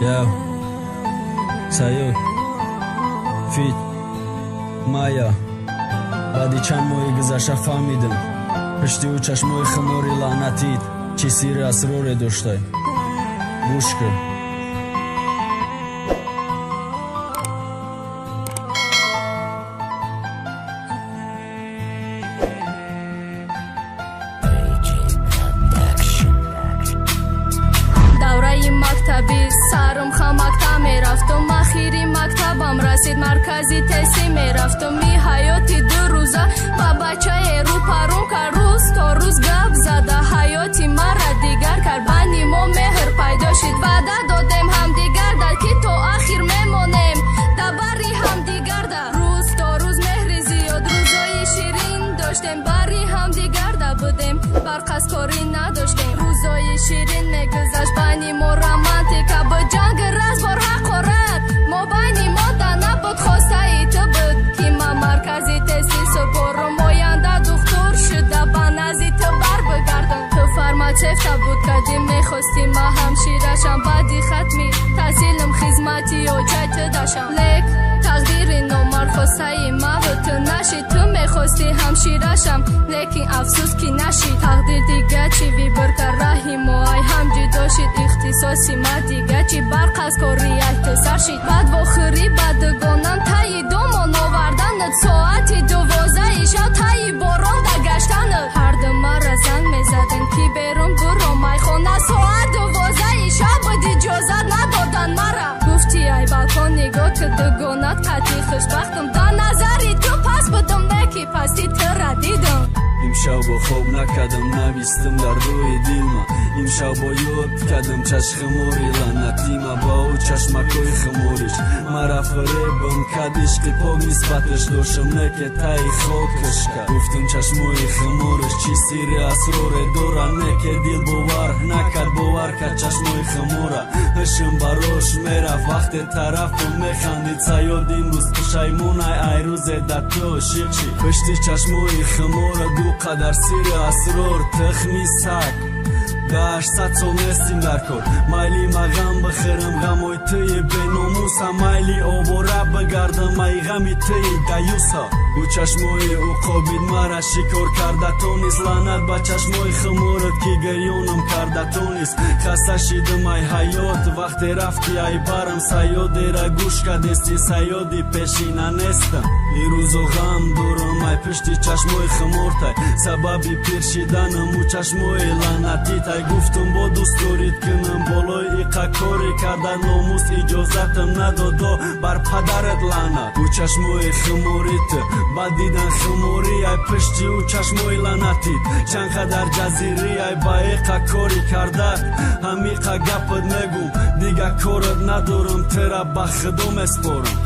Я Саёд Фит Майя. Баъди чанд моҳи гузашта фаҳмидам, пишти ӯ чашмои хумори лаънатит чӣ сирри асроре доштай. Гӯш кун. Давраи мактабӣ сарм хамакта мерафтум, ахири мактабам расид, маркази тестӣ мерафтум. И ҳаёти дурӯза ба бачае рӯпарум кард, рӯз то рӯз гап зада ҳаёти мара дигар кард. Байни мо меҳр пайдо шид, ваъда додем ҳамдигарда, ки то ахир мемонем дар бари ҳамдигарда. Рӯз то рӯз меҳри зиёд, рӯзои ширин доштем, бари ҳамдигарда будем, барқазкорӣ надоштем. Рӯзои ширин мегузашт, байни мо романтика буд, ҷанг разбор ҳақорат мо байни мо да набуд. Хостаи ту буд, ки ман маркази тести супорум, оянда духтур шуда ба назди ту бар бигардам. Ту фарматсевта буд кадӣ, мехостӣ ма ҳамширашам, баъди хатми таҳсилим хизмати оҷай ту дашам. Лек тақдири номард хостаи маву ту нашид. Ту мехостӣ ҳамширашам, лекин афсӯс, ки нашид. Тақдир дига чӣ выбор кард, раҳи мо ай ҳам ҷудо шид. Ихтисоси ма дига чӣ, барқ аз кори ай ту сар шид. Баъд вохӯрӣ ба дугонам, таи домон оварданат, соати 12-и шав таи борон дагаштанат. Ҳарду мара занг мезаданд, ки берун буром ай хона. Соат 12-и шав буд, иҷозат надодан мара. Гуфти ай балкон нигоҳ ки дугонат қатъи хушбахтам. Дар назари ту паст будам, не ки пасти тура дидам. Имшав бо хоб накардам, навистам дар рӯи дилма. Имшав бо ёд кардам чашхумори лаънатима. Ба ӯ чашмакои хумориш мара фиребам кад, ишқи пок нисбаташ доштам, не ки таи хокаш кард. Гуфтам, чашмои хумориш чӣ сирри асроре дора, не ки дил бовар накард, бовар кард чашмои хумора. Ҳушм барош мерафт вақте тарафам механдид. Саёд имрӯз пушаймонай ай рӯзе да ту ошиқ шид. Пишти чашмои хумора ду қадар сирри асрор. Тухми саг, 800 сол нестим дар кор. Майли ма ғам бихӯрам, ғамои туи беномуса. Майли овора бигардам ай ғами туи даюса. Ӯ чашмои уқобид мара шикор карда тонист. Лаънат ба чашмои хуморат, ки гирёнам карда тонист. Хаста шидам ай ҳаёт вақте рафти ай барам. Саёдера гӯш кардести, саёди пешина нестам. Ирӯзо ғам дорам ай пишти чашмои хумортай. Сабаби пир шиданам ӯ чашмои лаънатитай. Гуфтум, бо дӯстдорит кунам, болои иқа коре карда номус иҷозатам надодо. Бар падарат лаънат, ӯ чашмои хуморит. Ба дидан хуморӣ ай пишти ӯ чашмои лаънатит. Чанд қадар ҷазирӣ ай ба иқа кори кардат. Ҳамиқа гапат мегум, дига корат надорам, тера ба худо меспорам.